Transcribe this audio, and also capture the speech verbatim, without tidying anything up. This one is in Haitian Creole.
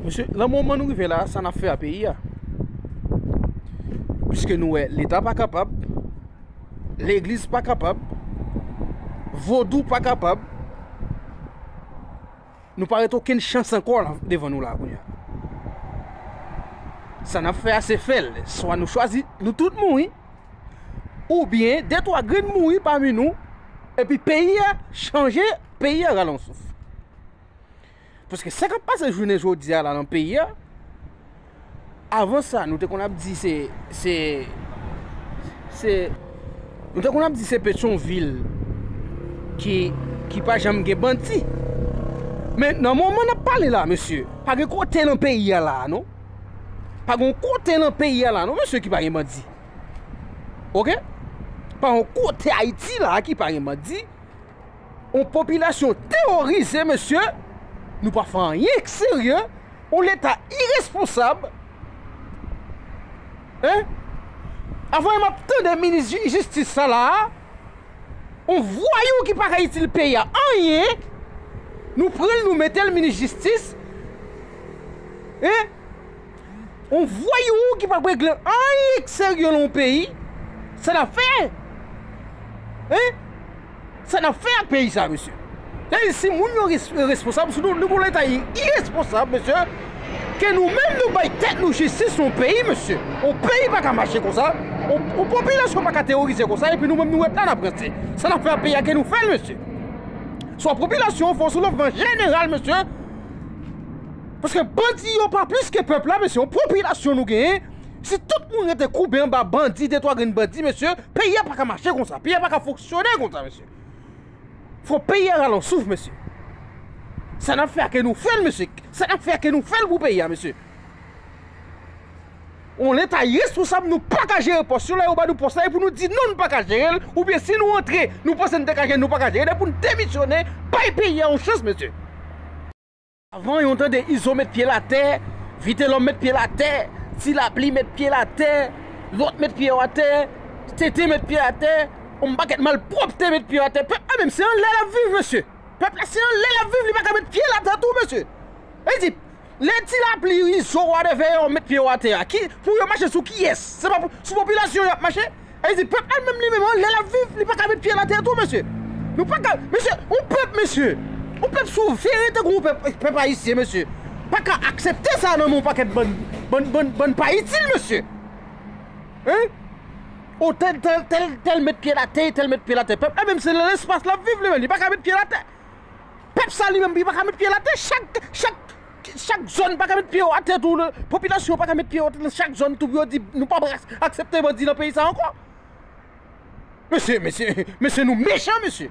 Mesye, nan moman nou rive la, sa n ap fè a peyi a? Piske nou wè, Leta pa kapab, Legliz pa kapab, Vodou pa kapab, nou pa ret okenn chans ankò la, devan nou la kounye a. Sa n ap fè a, se fè l. Swa nou chwazi, nou tout mouri, oubyen de twa grenn mouri pami nou, epi peyi a chanje, peyi a rale yon souf. Paske sa k ap pase jounen jodi a la nan peyi a, avan sa, nou te konn ap di se, se, se, nou te konn ap di se Petyonvil ki, ki pa janm gen bandi. Men nan moman n ap pale la, mesye, pa gen kote nan peyi a la, non. Pa gen kote nan peyi a la, non, mesye, ki pa gen bandi. Oke? Pa gen kote Ayiti la ki pa gen bandi. Yon popilasyon teworize, mesye. Nou pa fè anyen k serye. Yon Leta iresponsab. Hein? Avan m ap tande minis ji-, jistis sa la a, yon vwayou ki pa ka itil peyi a anyen, nou pran l, nou mete l minis jistis. Hein? Yon vwayou ki p ap regle anyen k serye nan yon peyi, sa n ap fè? Hein? Sa n ap fè ak peyi sa, mesye? Sa vle di, si moun yo res-, responsab, si nou, nou gon Leta i-, iresponsab, mesye, ke nou menm nou bay tèt nou jistis nan yon peyi, mesye. Yon peyi pa ka mache konsa, yon, yon popilasyon pa ka teworize konsa, epi nou menm nou ret la n ap ranse. Sa n ap fè ak peyi a, ke nou fè l, mesye? Swa popilasyon an fè yon soulèvman jeneral, mesye. Paske bandi yo pa plis ke pèp la, mesye. Yon popilasyon nou genyen. Si tout moun rete koube anba bandi, de twa grenn bandi, mesye, peyi a pa ka mache konsa. Peyi a pa ka fonksyone konsa, mesye. Fò peyi a rale yon souf, mesye. Sa n ap fè a, ke nou fè l, mesye. Sa n ap fè a, ke nou fè l pou peyi a, mesye. Yon Leta iresponsab, nou pa ka jere pòs yo, lè yo ba nou pòs la, e pou nou di non, nou pa ka jere l, oubyen si nou antre, nou panse n te ka jere l, nou pa ka jere l, e pou n demisyone, bay peyi a yon chans, mesye. Avan, yon tande Izo met pye l atè, Vitelòm met pye l atè, Ti Lapli met pye l atè, lòt met pye yo atè, Tete met pye atè, yon pakèt malpwòpte met pye atè. Pèp la menm, se anlè l ap viv, mesye. Pèp la, se anlè l ap viv, li pa ka met pye l atè tou, mesye. E di, lè Ti Lapli, Izo, whatever, yo met pye yo atè a, ki, pou yo mache sou kiyès? Se pa pou, sou popilasyon y ap mache? E di, pèp la menm li menm, anlè l ap viv, li pa ka met pye l atè tou, mesye. Nou pa ka, mesye, yon pèp, mesye. Yon pèp sou vye tankou yon pèp, pèp ayisyen, mesye. Pa ka aksepte sa nan men yon pakèt bann, bann, bann, bann pa itil, mesye. Hein? O tèl, tèl, tèl, tèl met pye l atè, tèl met pye l atè. Pèp la menm se nan lespas l ap viv li menm, li pa ka met pye l atè. Pèp sa li menm, li pa ka met pye l atè. Chak, chak, chak zòn pa ka met pye yo atè tou. Popilasyon pa ka met pye yo atè nan chak zòn tou pou yo di, nou pa aksepte bandi nan peyi sa ankò. Mesye, mesye, mesye, nou mechan, mesye.